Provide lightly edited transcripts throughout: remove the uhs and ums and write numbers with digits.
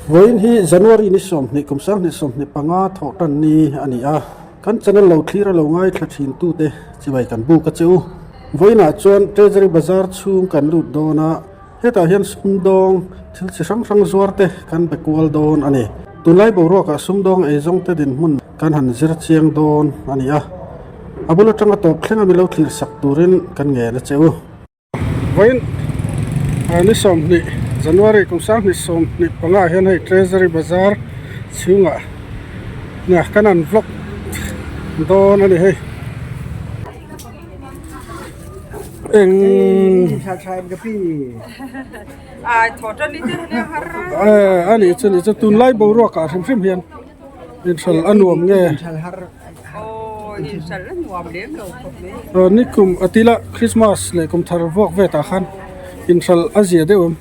Vawiin hi January ni 20 kum 2025 thawh tan ni a ni a, kan channel lo thlir a lo ngaithla thin tute chibai kan buk a che u. Vawiinah chuan Treasury Bazar chhung kan lut dawn a, hetah hian sumdawng thil chi hrang hrang zuar te kan be kual dawn a ni. Tunlai boruakah sumdawng eizawngte dinhmun kan han zir chiang dawn a ni a, a bul atanga tawp thleng a mi lo thlir sak turin kan ngen a che u. Vawiin ni 20 January kum 2025 ah hian hei Treasury Bazar chhungah nia kan han vlog dawn a ni hei eng a nih chu nih chu tunlai boruak ah hrim hrim hian inhralh a nuam nge. Nikum a tila Christmas leh kum thar vuak vet ah khan inhralh a zia deuh em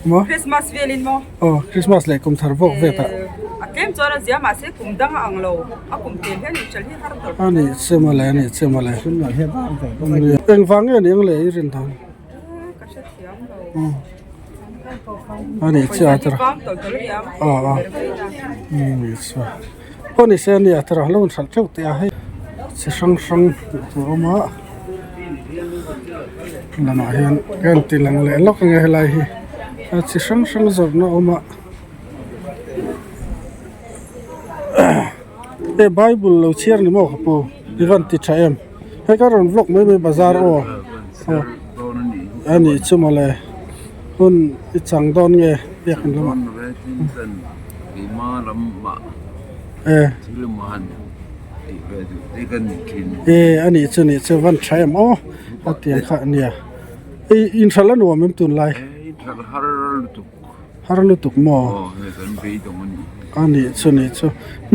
maw Christmas velin maw aw Christmas leh kum thar vuak vet ah a tlem chuan a zia mahse kum dang a ang lo a kum tel hian inhralh hi har tawlh a nih che mawle a nih che mawle engvang nge ni ang le i rin dan ka hrethiam lo a nih che a tara aw aw nih chu. Pawh ni se ania tara lo inhralh teuh teh a hei chi hrang hrang hmuh tur a awm a lamah hian ka en ti lang leh lawk ang e helai hi a chi hrang hrang zawrhna a awm a hei bible lo chhiar ni maw ka pu i van ti tha em hei ka rawn vlog mai mai bazar aw a nih chu mawle hun i chang dawn nge biakin lamah. E a nih chu nih chu van tha em aw a tiang kha a nia i inhralh a nuam em tunlai har lutuk maw a nih chu nih chu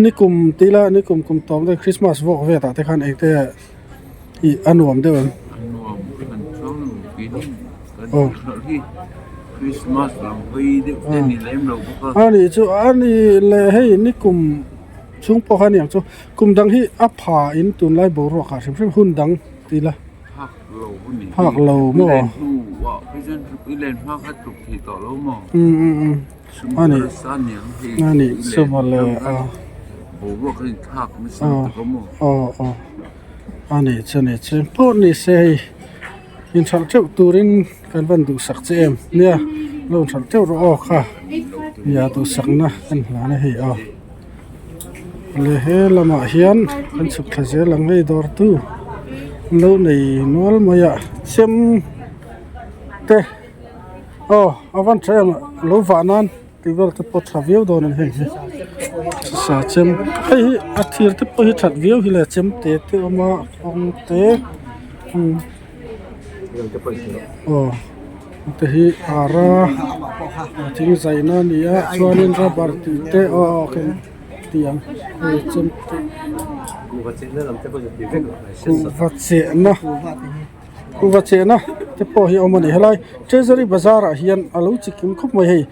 nikum tila nikum kum tawp daih christmas vawk vet ah te khan engte ih a nuam deuh em. A nih chu a ni leh hei nikum chhung pawh kha a niang chu kum dang hi a pha in tunlai boruak ah hrim hrim hun dang ti ila phak lo maw um um um a nih a nih chu mawle a aw aw a nih chu a nih chu pawh ni se hei. Inhralh teuh turin kan van duhsak che em nia lo inhralh teuh rawh aw kha nia duhsakna kan hlan a hei aw le he lamah hian kan chhuk thla zel ang hei dawr tu an lo nei nual mai a chem te aw a van tha em lo vah nan. Tih vel te pawh tha viau dawn a ni heng hi sa chem hei hi a thir te pawh hi that viau hi le chem te te a awm a kawng te umm aw te hi ara thing zaina a ni a chuanin rubber tih te aw aw tih ang hei chem te kuhva chehna. Kuhva chehna te pawh hi a awm a ni helai treasury bazar ah hian a lo chi kim khawp mai hei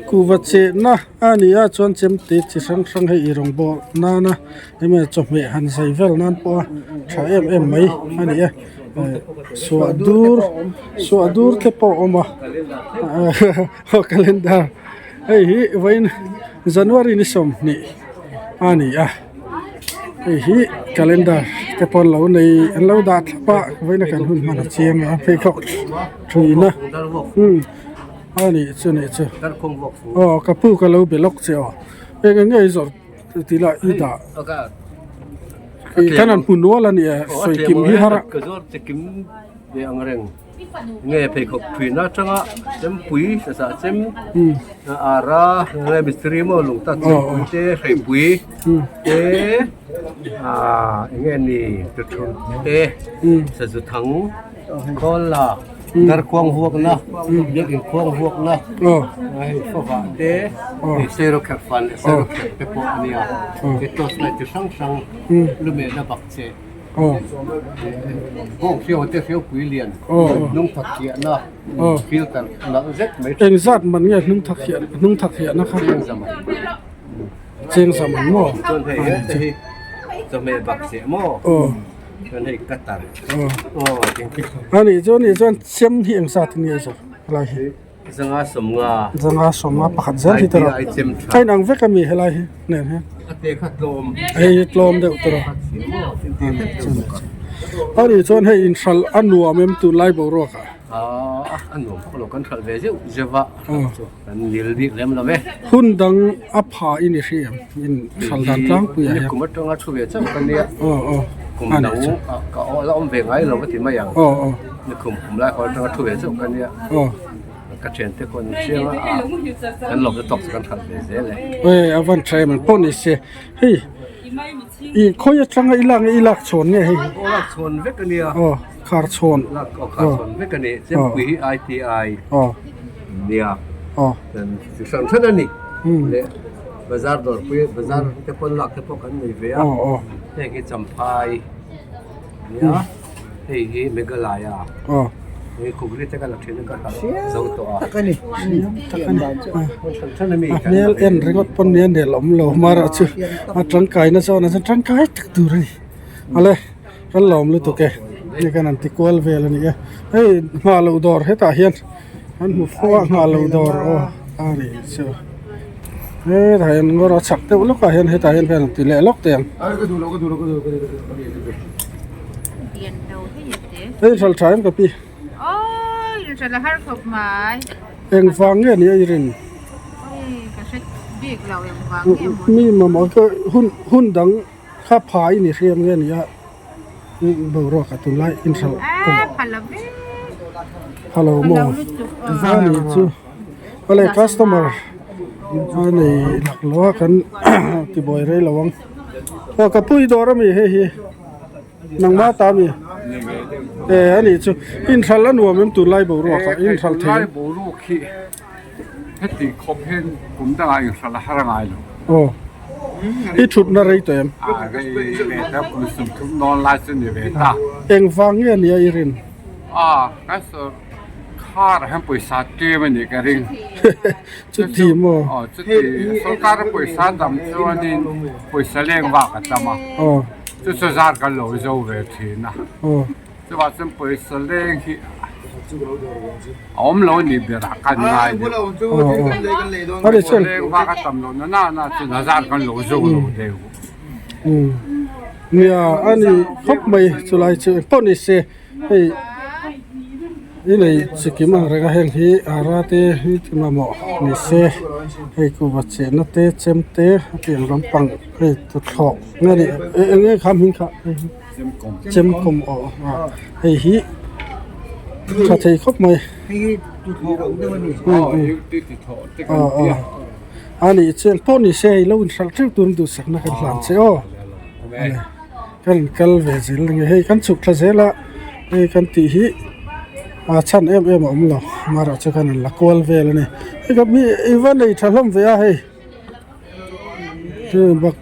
kuhva chehna a ni a chuan chemte chi hrang hrang hei ei rawngbawl nana eng emaw chawhmeh han zai vel nan pawha tha em em mai a ni a eh suah dur suah dur te pawh a awm a aw calendar hei hi vawiin january ni 20 a ni a. Hei hi calendar te pawh an lo nei an lo dah thlap a vawiin a kan hun hman a chiang a pheikhawk thuina umm a nih chu nih chu aw ka pu ka lo be lawk che aw eng eng nge i zawrh tih lah i dah kan han hmu nual a nia sawi kim hi har a. Nge pheikhawk thwina atanga chempui sasa chem ara nge mistiri maw lung tak chempui te hreipui te ah enge ni tuthur te sazu thang khawl la darkhuang huakna biakin khuang huakna hei favah te hei seirawkherh fan leh seirawkherh te pawh a nia he torch light chi hrang hrang lumehna bak che. Eng zat man nge hnung thak hiah hnung thak hiahna kha cheng zam an maw a nih chuan nih chuan chem hi eng zat in nge zawrh helai hi. Zanga sawmnga. Zanga sawmnga pakhat zel hi tawrh a inang vek a mi helai hi nen hian. A te kha tlawm. Hei hi tlawm deuh tawrh a. A nih chuan hei inhralh a nuam em tunlai boruak ah. Aa a nuam bawk lo kan hralh ve zeuh zeuh a kan nil bik lem lo e. Hun dang a pha i ni hri em in hralh dan tlangpui ah hian. Kum atanga thu ve chauh ka nia. Aw aw. Kum dang ka la awm ve ngai lo ka ti mai ang. Aw aw. Ni kum kum lai haw atanga thu ve chauh ka nia. Aw. Ka thian te pawh an chiang a kan lawmna tawk chu kan hralh ve zel e. Aw a van tha em an pawh ni se hei i khawi atanga i lak nge i lak chhawn nge hei. Aw lak chhawn vek a nia. Aw khar chhawn. Lak aw khar chhawn vek a ni chempui hi ITI. Aw. Nia. Aw. Kan chi hran hran a ni. Leh bazar dawrpui bazar te pawn lak te pawh kan nei ve a. Aw aw. Heng hi Champhai nia. Hei hi Meghalaya aw hei khukri te ka la thin a ka hralh zo tawh a. Tak a ni tak a ni a hmel en ringawt pawn nia nel awm lo mara chu a tangkai na zawn ah chuan tangkai tak tur a ni awle kan lawm lutuk e hei kan han ti kual vel a ni e hei nghah loh dawr hetah hian an hmu fo a nghah loh dawr aw a ni chu hetah hian ngawr a chak deuh lawkah hian hetah hian kan han ti leh lawk teh ang. Hei hralh tha em ka pi? Eng vang nge ni a i rin? Mi mamawh ka hun hun dang kha pha i ni hriam nge ni a boruak ah tunlai inhralh pha lo maw a nih chu awle customer a nei laklawh a kan tibuai rei lo ang aw ka pu i dawr ami hei hi. Nangmah ta mi? E a nih chu inhralh a nuam em tunlai boruak ah inhralh thei Tunlai boruak hi heti khawp hian kum dangah inhralh a har a ngai lo. Aw i thutna rei tawh em? A rei ve ta kum sawmthum dawn lai chu ni ve ta. Engvang nge nia i rin? A kan sawr khar ah hian pawisa tlem a nih ka ring. Chuti maw? Aw chuti sorkar a pawisa tam chuanin pawisa leng vak a tam a. Aw. Chu chu zar kan lo zo ve thin a. Chuvah chuan pawisa leng hi a awm lo a nih berah kan ngai deuh. Pawisa leng vak a tam loh na na chuan a zar kan lo zo lo deuh. Nia a ni khawp mai chulai chu engpawh ni se hei i nei chikim ang reng a heng hi ara te hi mamawh ni se hei kuhva chenna te chem te a piang lampang hei tuthlawh nge ni eng nge kha hming kha chemkawm aw hei hi tha thei khawp mai a nih chuan pawh ni se hei lo inhralh teuh tur duhsakna kan hlan che aw. Kan kal ve zel a ni hei kan chhuk thla zel a hei kan tih hi a chhan em em a awm lo amaherawh chu kan la kual vel a ni hei ka mi i va nei tha hlawm ve a hei bak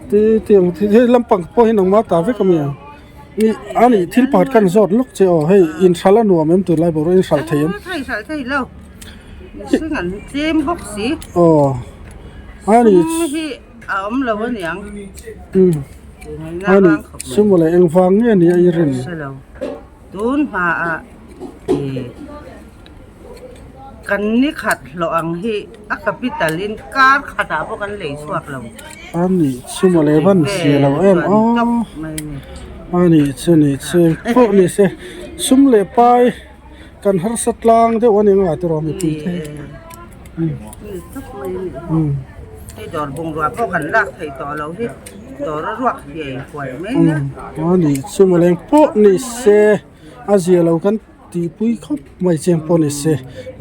ti tiang hei lampang pawh hi nangmah ta vek a mi ang ih a nih thil pakhat khan zawt lawk che aw hei inhralh a nuam em tunlai boruak inhralh thei em aw a nih. A awm lo a niang. Umm a ni chu mawle engvang nge ni a i rin? Hre lo. Tun hmaah ih kan ni khat hlawh ang hi a capital in kar khatah pawh kan lei chhuak lo. A ni chu mawle van si lo em aw. A ni chu ni chu pawh ni se sum leh pai kan harsa tlang deuh a ni nga tiraw mipui te. Hei dawr bungrua pawh kan lak theih tawh lo hi dawr a ruak hiai huai mai nia. A ni chu mawleng pawh ni se a zia lo kan tihpui khawp mai chiang pawh ni se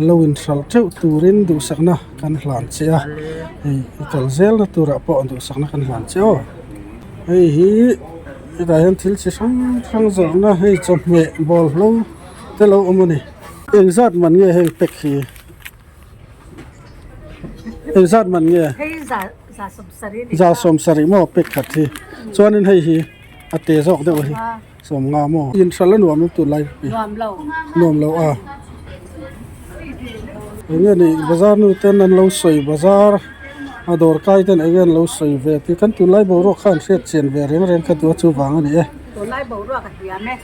lo inhralh teuh turin duhsakna kan hlan che a hei i kal zelna turah pawh duhsakna kan hlan che aw hei hi hetah hian thil chi hrang hrang zawrhna hei chawhmeh bawlhlo te lo awm a ni engzat man nge heng pack hi. Engzat man nge? Hei za za sawm sarih ni. Za sawm sarih maw pek khat hi. Chuanin hei hi a te zawk deuh hi sawm nga maw. Inhralh a nuam em tunlai hi? Nuam lo. Nuam lo a. Enge ni bazar nu ten an lo sawi bazar a dawr kai ten enge an lo sawi ve tih kan tunlai boruak kha an hriat chian ve reng reng kha duh a chuvang a ni e. Tunlai boruak a hliam e.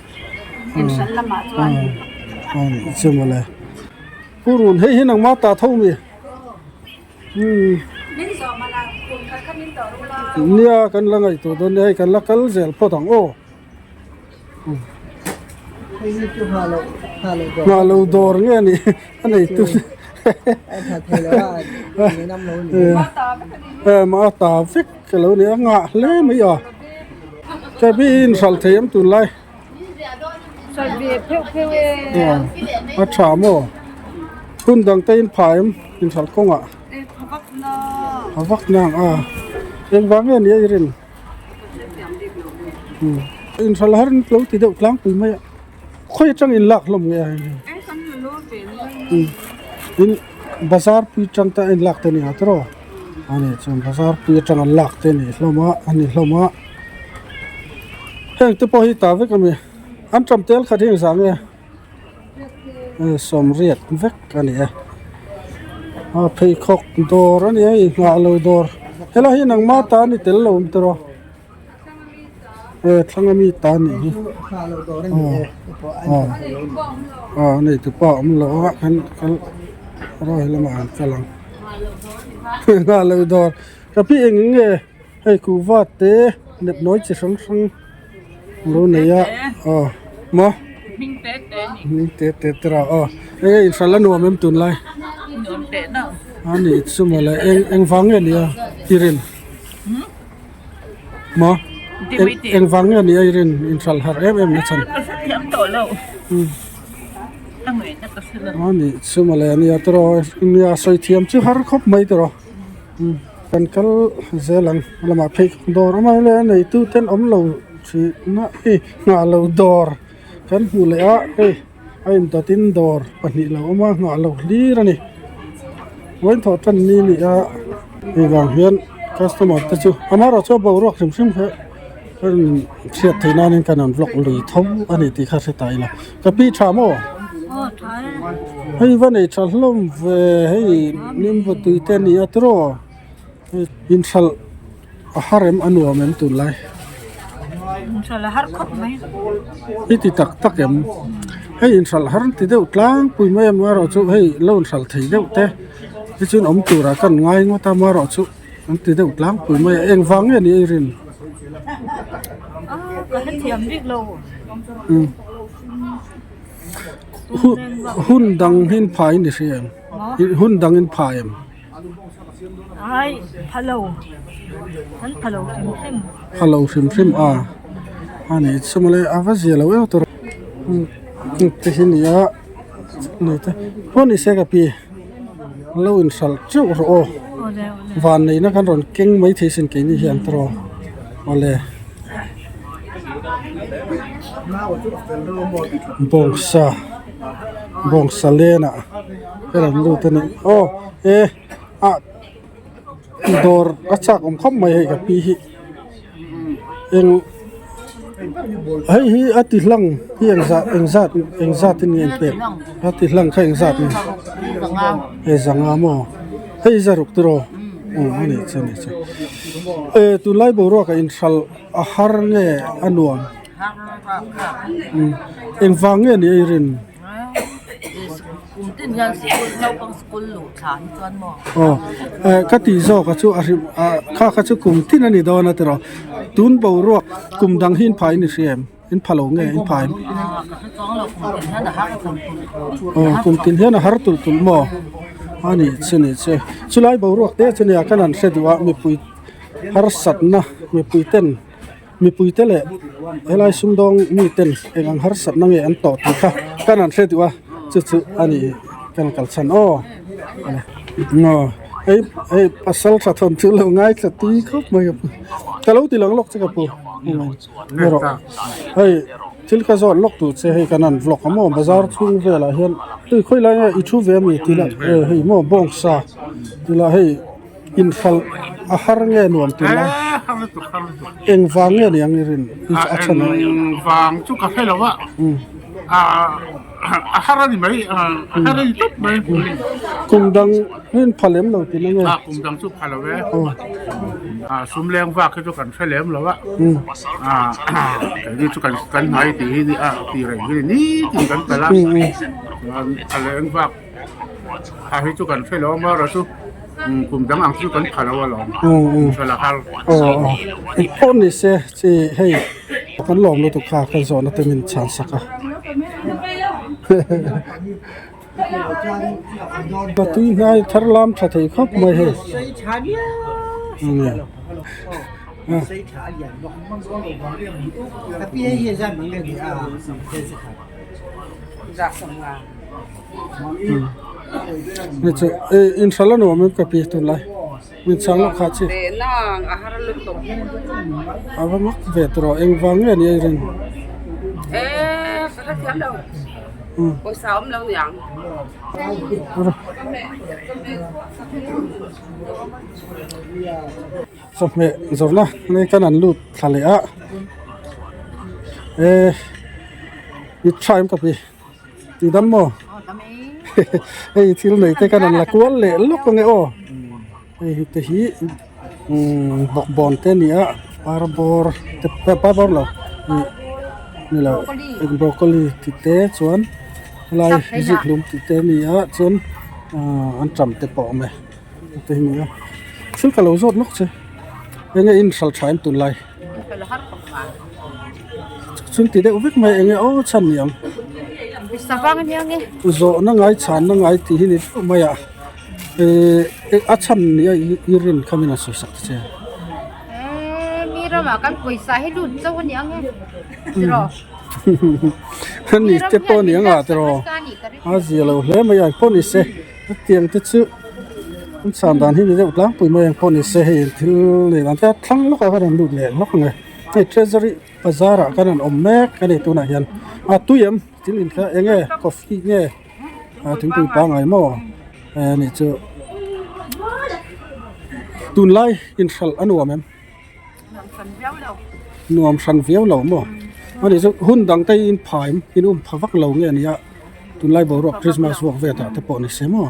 Inhralh lamah chuan. Aw chu mawle. Purun hei hi nangmah ta tho mi umm nia kan la ngaihtuah dawn nia hei kan la kal zel phawt ang aw nghah lo dawr nge a nih a nei tu mah a ta vek ka lo ni a nghah hle mai a chabi in hralh thei em tunlai. A tha maw? Hun dang te in pha em inhralh kawngah? A vak na ang a. Engvang nge ni a i rin? Inhralh har in lo ti deuh tlangpui mai a. Khawi atang in lak hlawm nge a hei? In bazar pui tang te a in lak te ni a tiraw? Ani chuan bazar pui atang an lak te ni hlawm a a ni hlawm a. Heng te pawh hi ta vek a mi an tam tel khat hi engzah nge sawmriat vek a ni e a pheikhawk dawr a ni a inghah lo dawr helai hi nangma ta a ni tel lo awm tawh e thlang ami ta a nih hi aw aw a nei tupa a awm lo a kan kal rawh helamah an kal ang nghah lo dawr ka pi eng nge. Hei kuhva te nepnawi chi hrang hrang alo nei a aw maw hming te te te rah aw hei hei inhralh a nuam em tunlai a nih chu mawle eng eng vang nge ni a i rin maw eng eng vang nge ni a i rin inhralh harh em em na chhan a nih chu mawle nia tiraw nia sawi thiam chu har khawp mai tiraw. Kan kal zel ang lamah phei dawr awm a helai a neitu ten awm lo thih na hei nghah lo dawr kan hmuh leh a hei a indawtin dawr pahnih lo awm a nghah lo hlir a ni vawiin thawh tan ni a ni a hei vang hian customer te chu amaherawh chu a boruak hrim hrim kha ka rawn hriat theih nanin kan rawn vlog lui tho a ni tih kha hre ta ila ka pi tha maw. Hei va nei tha hlawm ve hei nimbu tui te a ni a tiraw hei inhralh a har em a nuam em tunlai inhralh a har khawp mai i ti tak tak em hei inhralh har an ti deuh tlangpui mai a amaherawh chu hei lo inhralh thei deuh te hi chuan awm turah ka ngai ngawt a amaherawh chu an ti deuh tlangpui mai a engvang nge ni a i rin ka hrethiam bik lo. Hun dang hi in pha in i hria em? Hun dang in pha em? Ai, pha lo. An pha lo hrim hrim. Pha lo hrim hrim a. A ni chu mawle a va zia lo em tur. Te hi ni a ni te pawh ni se ka pi lo in hralh teuh rawh aw. Van neihna kan rawn keng mai thei sin keini hian tiraw awle. Bawngsa bawngsa lenah hei an lut a ni aw e ah dawr a chak awm khawp mai hei ka pi hi eng hei hi a ti hlang hi engzah engzat engzat in nge an pek a ti hlang kha engzat nge hei zanga maw hei zaruk tiraw aw a nih chu a nih chu. E tunlai boruak a inhralh a har nge a nuam engvang nge ni a i rin aw ka tih zawk a chu a hrim kha kha chu kum tin a ni dawn a tiraw tun boruak kum dang hi in phah in i hria em in pha lo nge in phah em aw kum tin hian a har tulh tulh maw a nih chu nih chu chulai boruak te chu nia kan han hre duh a mipui harsatna mipui ten mipui te leh helai sumdawng mi ten eng ang harsatna nge an tawh tih kha kan han hre duh a chu chu a ni kan kal chhan aw hei hei pasal tha thawn chu lo ngaithla tui khawp mai ka pu ka lo ti lang lawk che ka pu. Erawh hei thil ka zawt lawk tur che hei kan han vlog a maw bazar chhung velah hian hei khawi lai nge i thu ve ami tih lah eh hei maw bawngsa tih lah hei inhralh a har nge nuam tih lai eng vang nge ni ang i rin a chhan a eng vang chu ka hre lo a a har a ni mai a har a ni tawp mai kum dang in pha lem lo tih na nge a kum dang chu pha lo e a sum leng vak hi chu kan hre lem lo a a keini chu kan kan hnai tih hi a tih reng hi ni tin kan kal a chuan a leng vak. A hi chu kan hre lo a marawh chu kum dang ang chu kan pha lo alawm inhralh a har. Aw aw engpawh ni se chi hei kan lawm lutuk kha kan zawhna te min chhan sak a. Ka tui hnai thar lam tha thei khawp mai hei. Inhralh a nuam em ka pi tunlai min chhang lawk kha chi a va mak ve tawh rawh engvang nge ni a i ring. Chawhmeh zawrhna nei kan an lut thla leh a eh i tha em ka pi ti dam maw hei thil nei te kan an la kual leh lawk ange aw hei te hi umm bawkbawn te a ni a parbawr te parbawr lo ih ni lo broccoli tih te chuan helai zikhlum tih te a ni a chuan ah an tam te pawh a awm e. Te hi nia thil ka lo zawt lawk che enge in hral tha em tunlai chun ti deuh vek mai enge aw chhan ni ang zawhna ngai chhanna ngai tih hi ni deuh mai a ehh a chhan ni a i rin kha min rawn sawi sak ta che ani te pawh ni ang ah tiraw a zia lo hle mai a engpawh ni se. Hetiang te chu an chhan dan hi ni deuh tlangpui mai ang pawh ni se hei thil nei dan te a thlang lawk ah khan an lut leh lawk ang e hei treasury bazar ah khan an awm mek a ni tunah hian a tui em thil in kha eng nge coffee nge ah thingpui pangngai maw eh nih chu tunlai inhralh a nuam em. Nuam hran viau lo maw? Ani chu hun dang te in phai in um pha vak lo nge ania tunlai boruak Christmas vuak vet ah te pawh ni se maw?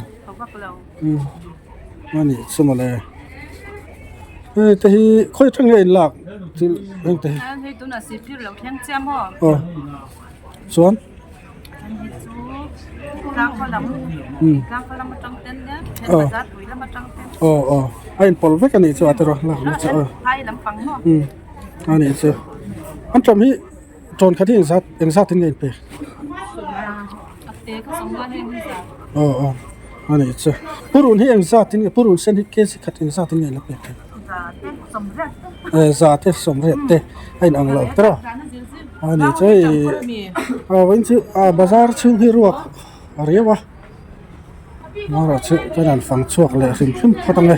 Umm ani chu mawle hei te hi khawi atang nge in lak thil heng te hi aw chuan. Aw aw a inpawlh vek a nih chu a tiraw lak na chu aw umm a nih chu an ṭawm hi ṭawn khat hi engzat engzat in nge inpe aw aw a nih chu purun hi engzat in nge purun sen hi kg khat engzat in nge la pek za te sawmriat te a inang lo tiraw. A ni chu hei a vawiin chu a bazar chhung hi ruak a riau a amaherawh chu kan han fang chhuak leh hrim hrim phawt ang e.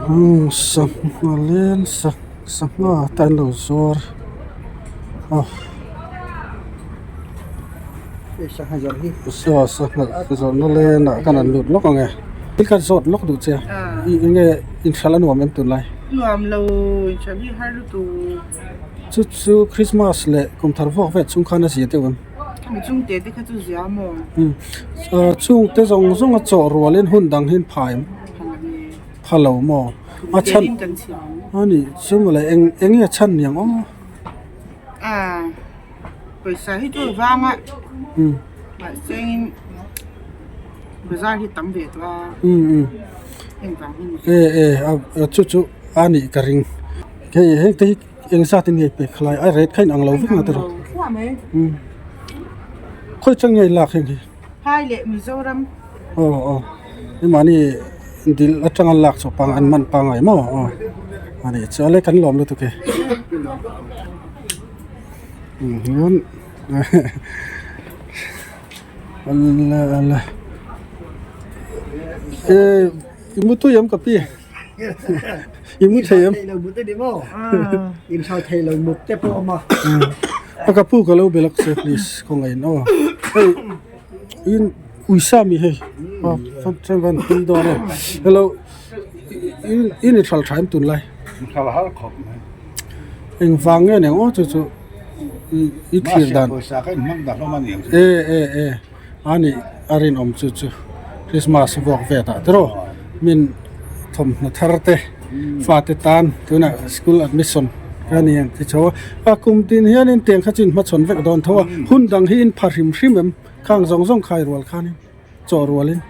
Umm sangha leng sangha te an lo zuar a saw sangha zawrhna lenah kan han lut lawk ang e. Thil kha zawt lawk duh che i enge inhralh a nuam em tunlai? Nuam lo inhralh hi har lutuk. Chu chu Christmas leh kum thar vuak vet chhung khan a zia deuh em? Mi chungte te kha chu zia maw? Umm chungte zawng zawng a chawh rualin hun dang hi an pha em? Pha lo maw? A chhan a nih chu mawle eng enge a chhan niang aw? A pawisa hi chu a vang a mahse in bazar hi tam ve tawh a engvang hi ni e e a chu chu a nih ka ring hei heng te hi eng zat in nge pek khalai a rate kha in ang lo vek ang tiraw khawi chang nge lak heng hi phai leh Mizoram aw aw mahni dil atanga lak chhuah pang an man pangngai maw aw a nih chu ale kan lawm lutuk e hian ala ala e i mu tui em ka pi i mu thei em a ka pu ka lo be lawk che please khawngaih in aw hei in uisa mi hei aw chuan van tui dawn e hello i ni thal tha em tunlai engvang nge ni ang aw chu chu i thlir dan e e e a nih a rinawm chu chu Christmas vuak vet ah tiraw min thawmhnaw thar te fate tan tunah school admission. A ni ang ti chho a. A kum tin hianin tiang kha chu in hmachhawn vek dawn tho a. Hun dang hi in pha hrim hrim em? Khang zawng zawng khai rual khanin chaw rualin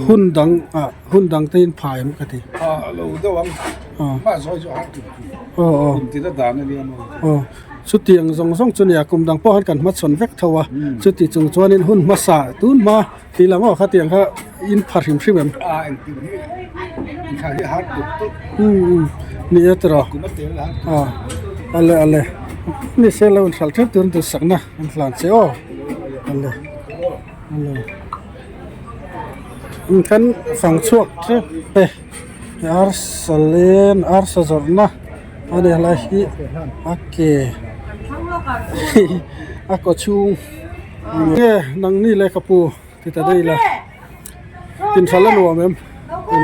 hun dang ah hun dang te in pha em ka ti. A lo deuh ang. Mah zawi chu a har tum tum. Aw aw. Kum tin a dan a nia maw. Aw chutiang zawng zawng chu nia kum dang pawh khan kan hmachhawn vek tho a. Chuti chung chuanin hun hmasa tun hma tih lam aw khatiang kha in pha hrim hrim em? A engtin hi inkhar hi a har tuk tuk. Um um ni e tiraw. Kum a tel a har tuk. Aw ale ale ni se lo inhralh teuh tur duhsakna an hlan che aw ale ale kan fang chhuak tep e arsa len arsa zawrhna a ni helai hi a ke a kaw chhung nge nangni leh ka pu ti ta daih ila tinhral a nuam em a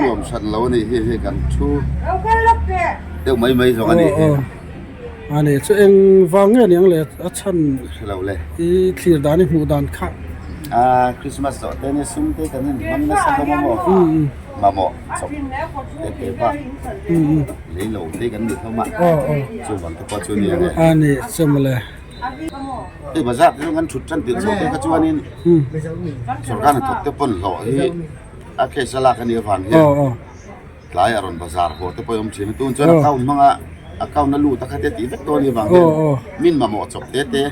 nuam hran lo a nih hi hei kan thu deuh mai mai zawng a nih hi a ni chu eng vang nge niang le a chhan hre lo le i thlir dan i hmuh dan kha a Christmas zawh te nia sum te kan in hmang nasa hlawm a maw mamawh chawp te te bak lei lo te kan ni hlawm a chuvang te pawh chu a ni ang e a ni chu mawle. Hei bazar te chu kan thut tan tirh chhoh te kha chuanin sorkar hnathawk te pawn hlawh hi a case a lak a nih avang hian tlai a rawn bazar haw te pawh a awm thin a tun chuan account hmanga account a lut a khatia tih vek dawn a nih avang hian min mamawh chawp te te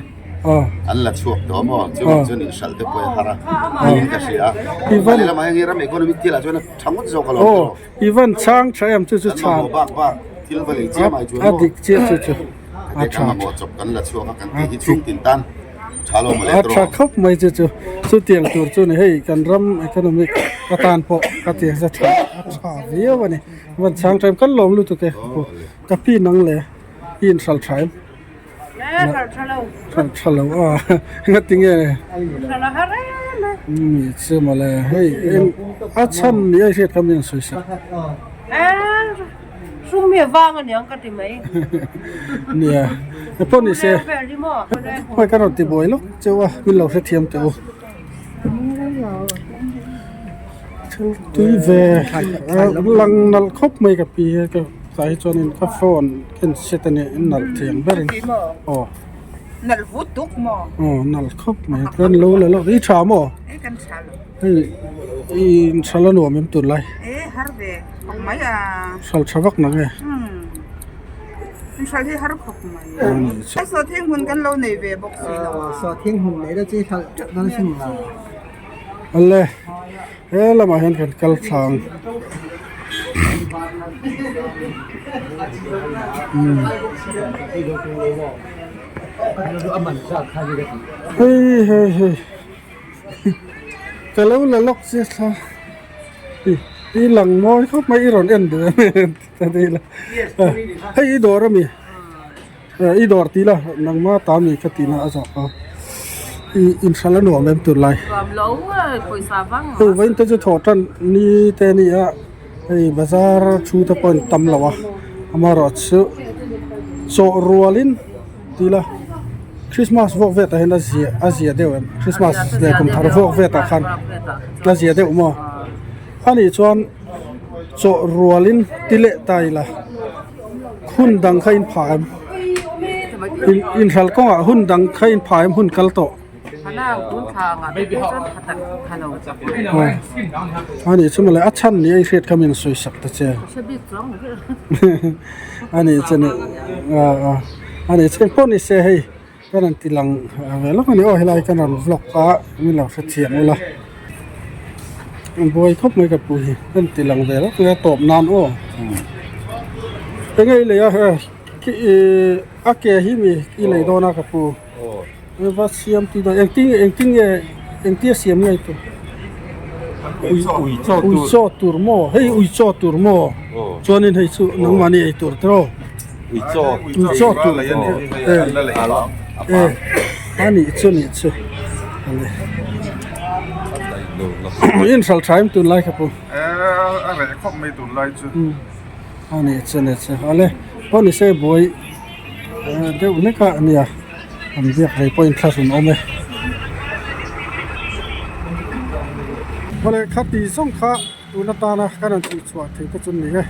an la chhuak tawh a maw chuvang chuan inhralh te pawh a har a niin ka hria a lehlamah heng hi ram economic thilah chuan a tha ngawt zawk alawm tiraw. I van chhang tha em chu chu chhan. Kan mamawh bak bak thil va lei chiam ai chuan maw. A dik chiah chu chu. A tha. Kan mamawh chawp kan la chhuak a kan tih hi chhung tin tan tha lo mawle tawh. A tha khawp mai chu chu. Chutiang tur chu ni hei kan ram economic atan pawh ka ti ang tha a tha viau a ni. Van chhang tha em kan lawm lutuk e. Ka pi nang le i inhral tha em. Hral tha lo. Hral tha lo a ngati nge. Hral a har em a. Mi chu mawle hei eng a chhan ni a hriat kha mi an sawi sak. Sum hi a vang aniang ka ti mai. Nia pawh ni se. Hei ka rawn ti buai lawk cheu a min lo hrethiam teh u. Thil tui ve lang nalh khawp mai ka pi he ka tlai hi chuanin ka phone ka en set a nia in nalh thiam berin aw nalh vut tuk maw aw nalh khawp mai kan lo la lawk i tha maw e kan tha lo hei i hral a nuam em tun lai e har ve khawp mai a hral tha vak nang e umm hral hi har khawp mai a sawhthing hmun kan lo nei ve bawk si lo a sawhthing hmun nei la chi hralh teuh dawn sin la. Ale he lamah hian kan kal thlang hei hei hei ka lo la lawk chiah thla i lang mawi khawp mai i rawn en duh em ta dil a hei i dawr ami. I dawr tih la nangma ta mi ka tihna a zawk a i inhralh a nuam em tur lai hei vawiin te chu thawh tan ni te a ni a hei bazar thu te pawh a in tam lo a amaherawhchu chawh rualin tih la Christmas vuak vet ah hian a zia a zia deuh em Christmas leh kum thar vuak vet ah khan a zia deuh maw anih chuan chawh rualin ti leh ta ila. Hun dang kha in phah em? Inhralh kawngah hun dang kha in phah em hun kal tawh? A nih chu mawle a chhan ni a i hriat kha min sawi sak ta che. A nih chu ni a nih chu engpawh ni se hei ka rawn ti lang ve lawk a ni aw helai ka rawn vlog a min lo hrethiam ula buai khawp mai ka pu hi ka rawn ti lang ve lawk mai a tawp nan aw enge i lei a ihh a ke hi mi i lei dawn a ka pu va siam tih dawn engtin engtin nge engtia siam nge tur ui chaw tur maw hei ui chaw tur maw chuanin hei chu nangmahni ei tur te aw. Uichaw tur e a nih chu nih chu in hral tha em tunlai ka pu a reh khawp mai tunlai chu a nih chu nih chu awle pawh ni se buai deuh hlek a nia an biak rei pawhin thlahrun awm e awle khati zawng kha tun atana kan han tih chhuah thei te chu ni e.